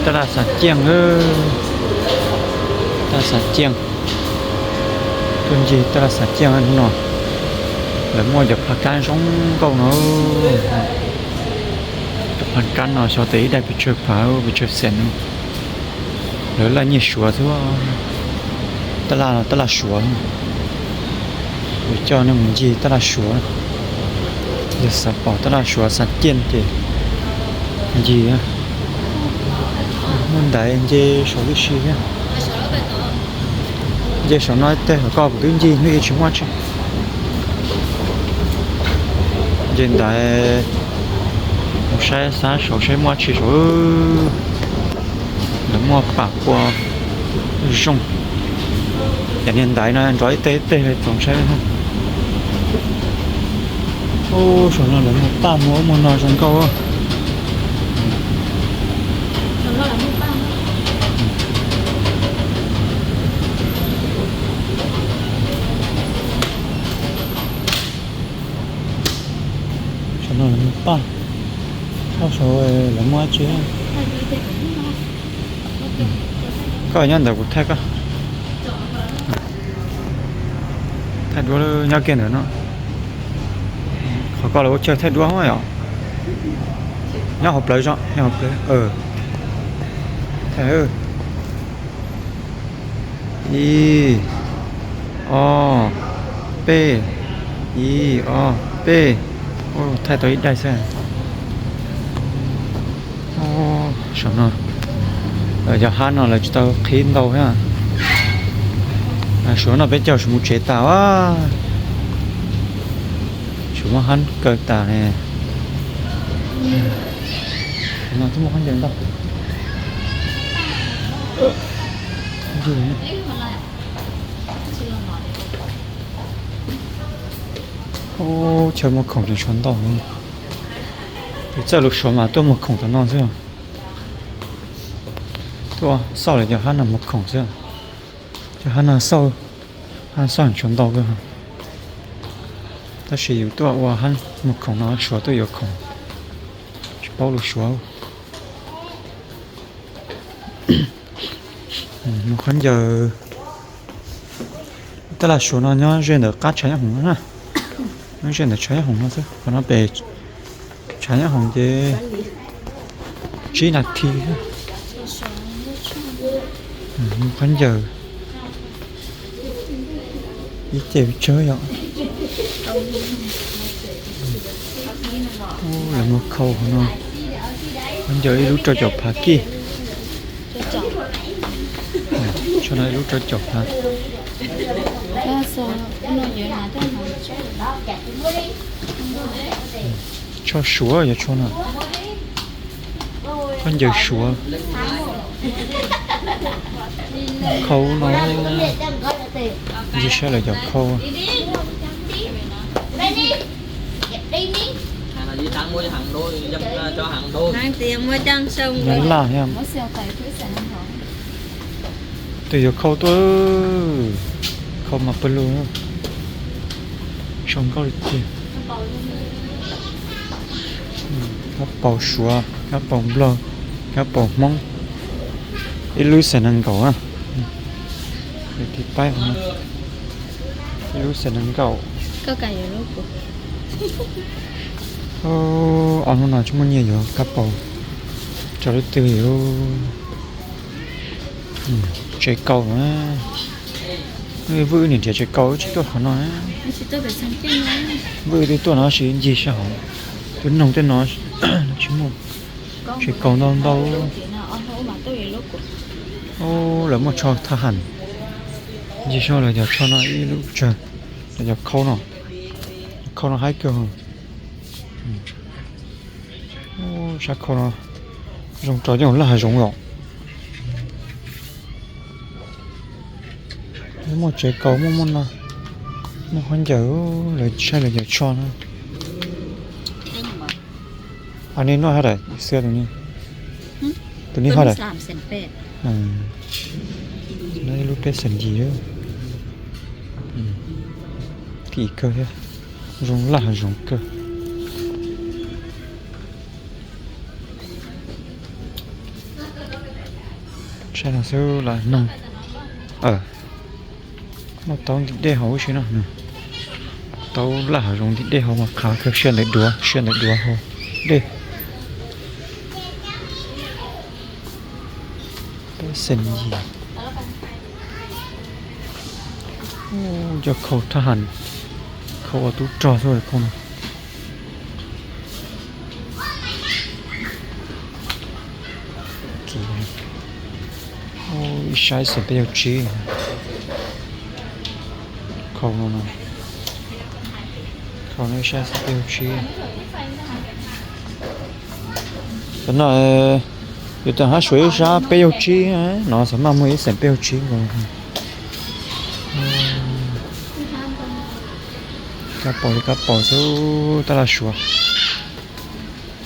Taj laj Xav Ciaj, taj laj Xav Ciaj, tuaj ncig taj laj Xav Ciaj hnub no. Lawv muaj cov phav kab zoo nkauj no. Cov phav kab no xyov tes ib daim pes tsawg phav, pes tsawg xees no. Lawv laj nyiaj Suav xwb. Taj laj, taj laj Suav. Yuav coj nej mus ncig taj laj Suav. Yog xav pom taj laj Suav Xav Ciaj ces ncig, muaj ntaiv nce saum tib si thiab. Nce saum no tej hauv ko kuv twb ncig hnub ib tsis muaj tsi. Nce ntaiv mus saib xab saud saib muaj tsi saud. Lawv muaj pam pua zoo. Yam niag ntaiv no nrov ib teg ib teg li txaus saib. Ub, saum no lawv muag paj muag ub muag no zoo nkauj. Saum no lawv muag paj, saum saud lawv muag dab tsi. Koj nyob ntawd kuv thaij koj. Thaij duab nyob kiag ntawm no. Qhov ko lawv ua chaw thaij duab yom. Nyob hauv plawv zog, nyob hauv plawv. Ib, ob, peb, ib, ob, peb. Thaij tau ib daim xwb. Saum no, cov hab no lawv tsis tau qhib ntau thiab. Suav no peb caug tsis mus tsev tas a. Tsis muaj hab kaw tas ne. No twb muaj khaub ncaws ntau. Ub, chaw muag khoom tseem tshuav ntau. Yus txawj lus Suav mas tuaj muag khoom tom no xwb. Tuaj xauj lawv cov hab no muag khoom xwb. Cov hab no xauj, hab xauj tshuav ntau kawg. Tab sis yus tuaj ua hab muag khoom no Suav tuaj yuav khoom, tsis paub lus Suav. Muag khaub ncaws. Taj laj Suav no nyob ze ntawm qab tshav nyob hoom no na. Nyob ze ntawm tshav nyob hoom no xwb, qhov no pem tshav nyob hoom ces tsib nas this. Muag khaub ncaws ib ce tsawg yom. Lawv muag khau hauv no. Khaub ncaws ib lub rau caum phav kij. Tsho no ib lub rau caum phav. Tsho Suav yog tsho no. Khaub ncaws Suav. Khau no. Ntsia saib lawv cov khau. Nyob Laj thiab. Tus yuav khau tuaj, khau mas pawg lug, zoo nkauj li tiag. Kab paus Suav, kab paus Nplog, kab paus Hmoob, ib lub xees nees nkaum na. Tiv paib, ib lub xees nees nkaum. Ob hnub no tsis muaj nyiaj yuav kab paus, rau lub twg yuav. Tsev kaus no, vwj niam nrhiav tsev kaus tsis tuaj qhov no. Vwj twb tuaj no tab sis ncig sab hauv, twb noog tej no tsis muaj. Tsev kaus ntau ntau. Lawv muaj tsho thaj ham, ncig sab lawv cov tsho no ib lub tsawg, lawv cov khau no, khau no haib kawg. Sab khau no zoo rau coj laj hav zoov los. Muaj tsev kaus, muaj muaj no, muaj khaub ncaws, lawv saib lawv cov tsho no. Tus ni no ha daim xwb, tus ni, tus ni ha daim. Ib lub peb xees yim. Kim kawg thiab, zoo laj hav zoov kawg. Saib no xwb los noog. Muaj taub ntim dej hauv ub si no. Taub laj hav zoov ntim dej hauv mas qhav kawg, sia ntawm duav, sia ntawm duav hauv dej. Peb xees yim. Cov khau thab ham, khau ua tub rog xwb khau no. Ib sab xees peb caug tsib. Khau no, khau no ib sab xees peb caug tsib. Cov no yuav tau hab suav ib sab peb caug tsib no, xav maj muag ib xees peb caug tsib nkaus. Kab paus li kab paus xwb, tab laj suav.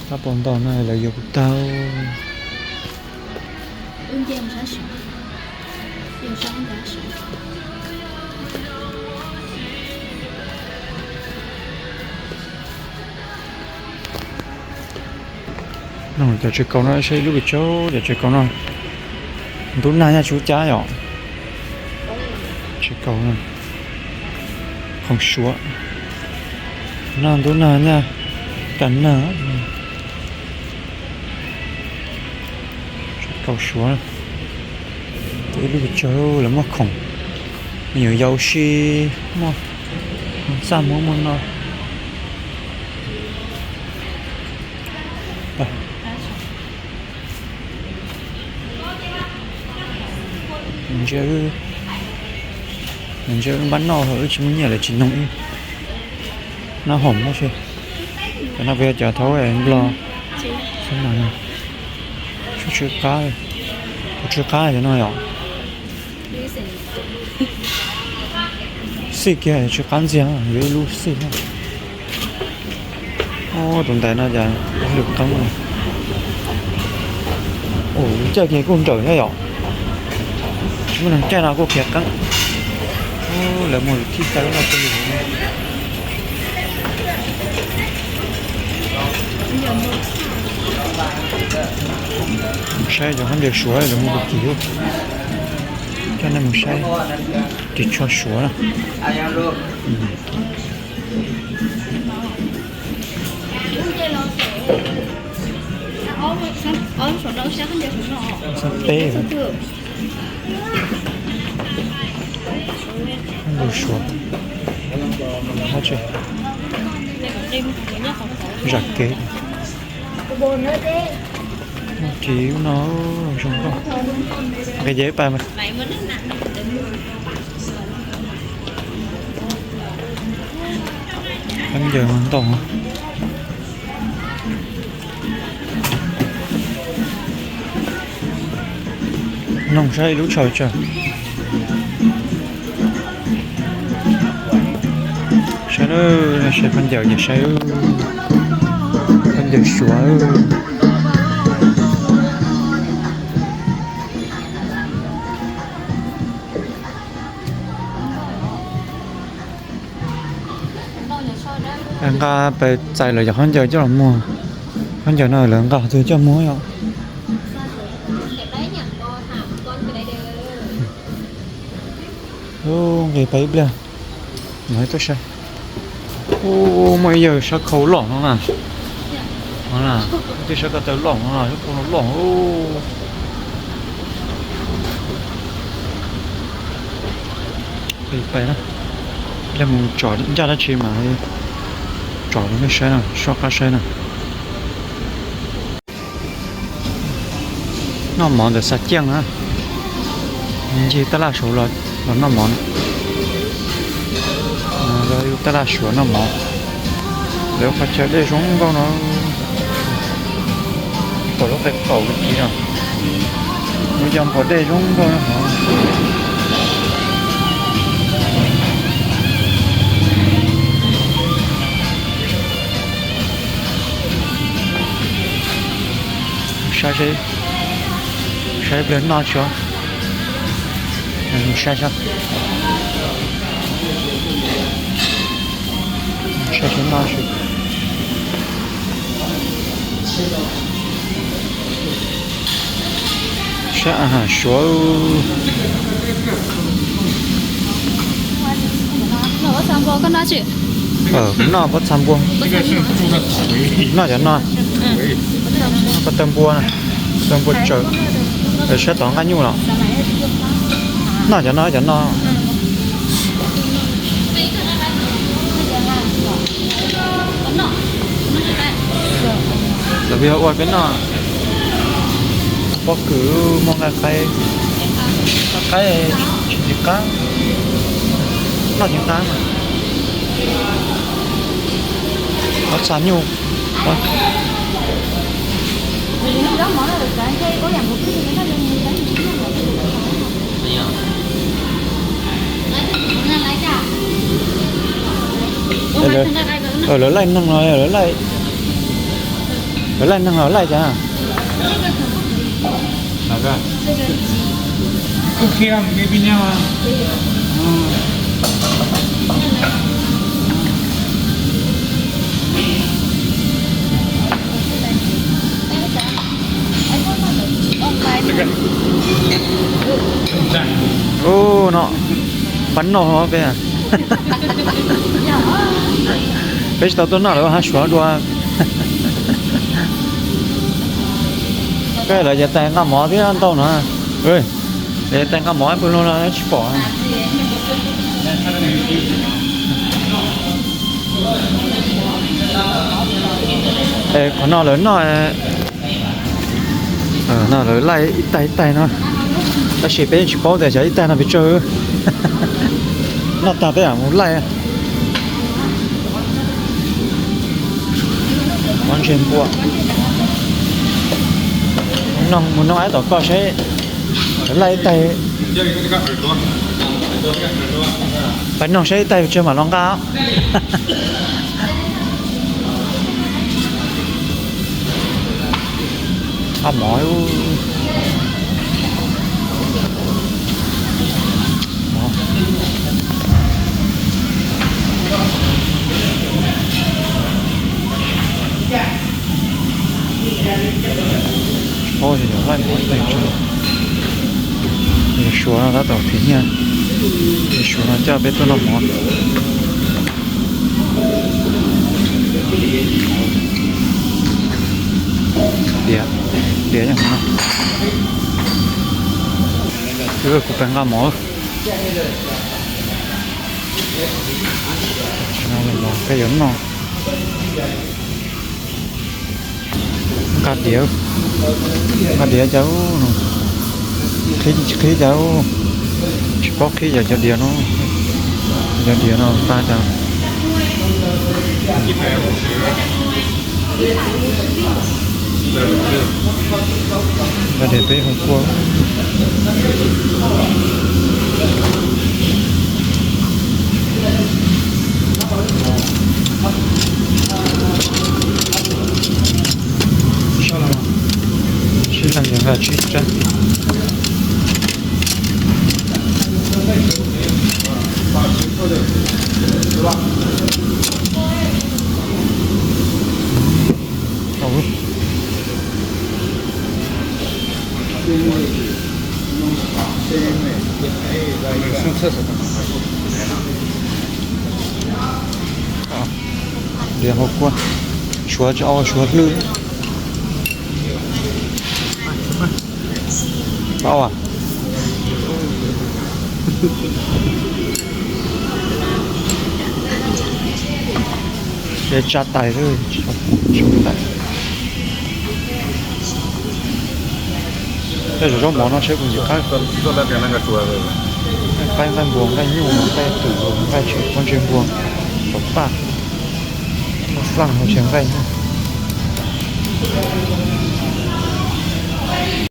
Kab paus ntau no lawv yuav kuv tag. Cov tshais kaus no saib ib lub pes tsawg, cov tshais kaus no ntub nag nyaj tsis ua cas yom. Tshais kaus no, khoom suav, nag ntub nag nyaj, cas nag. Tshais kaus suav, ib lub pes tsawg lawv muaj khoom, me nyuam yaus ua si, muaj txaj muag muaj no. Ntsia, ntsia wb npab noj, wb tsis muaj nyiaj lawv tsis noog wb. Noj hom tab sis, cov no puas yog cov thaub nplog? Sub tsw qab, tsw qab cov no yom. Xij kiag tsw qab ntxiag, yuav ib lub xij. Ub, tus ntaiv no cas lwm qeeb. Ub, caij kiag kuj nrawm thiab yom. Tsis muaj neeg caij no kuj khiav qeeb. Ub, lawv muag lus thib taw no pw. Mus saib cov khaub ncaws suav lawv muag tus kim, coj nej mus saib ris tsho suav na. Xab peb, khaub ncaws suav, zam kev. Ris no zoo nkauj, nqis ces pais mas. Khaub ncaws ntau. Noog saib ib lub tsawg tsawg. Saib, saib khaub ncaws ces saib khaub ncaws suav. Nqa pes txais lawv cov khaub ncaws coj los muag. Khaub ncaws no lawv nqa twg coj muag yom. Nqis pais ib pliag, mam tuaj saib. Ub, muaj ib yawg sab khau loj no na. Ib tug sab ko taw loj no, sab khau loj. Nqis pais na, ib pliag mus tsom ncaj dab tsi mas tsom rau nej saib na, soj qab saib na. Noj mov ntawm Xav Ciaj na, ncig tab laj saud los noj mov na. Lawv yug tab laj suav noj mov. Lawv qhov chaw dej zoo nkauj no, pom lub qe qaum kiv no, lub cov npog dej zoo nkauj no. Saib seb, saib pliag noj tsis, saib saib, saib seb noj tsis. Sab a has suav. Noj pob txha npua. Noj cov no. Noj pob tawg npua, tawg npua tsawv. Sab tod nqaij nyuj los. Noj cov no, cov no. Lawv peb ua peb noj. Pob kws muaj nqaij qaib, nqaij qaib tsis qab, noj tsis qab mas. Pob txha nyuj. Lawv laij neeg los, lawv laij neeg los laij cas? Ub, no pab noj peb. Peb tsis tau tuaj noj lawv hab suav dua. Peb lawv cov tais nqa mov thiab ntau no. Lawv tais nqa mov pw lug no tsis pom. Qhov no lawv noj, no lawv laij ib tais ib tais no, tab sis peb yeej tsis paub tias xyov ib tais no pes tsawg. Noj tag peb mus laij. Pob ntseg npua. Mus noj ib tom koj saib, lawv laij ib tais. Pab noj saib ib tais pes tsawg mam los nqa. Nqa mov. Tsis paub xyov laij mov ib tais tsawg. Yog suav no tab tom thim nyiaj, yog suav no coj peb tuaj noj mov. Diav, diav yeej no. Kuv pem nqa mov. Mov peb yuav noj. Nqa diav, nqa diav cas, qhib tsis qhib cas, tsis paub qhib yog cov diav no, cov diav no nqa cas. Nqa diav peb hau kua. Sib leeg ces nqa tsib rab. Diav hau kua, suav tsis au suav hlwb. Pab ua, tsa tais xwb, tsis ua tais. Tej zaum zaub mov no seb puas ntxim qab. Nqaij, nqaij npua, nqaij nyuj, nqaij twm, nqaij tshis, pob ntseg npua, tom paj, muaj xaj hauv tsev nqaij nyuj.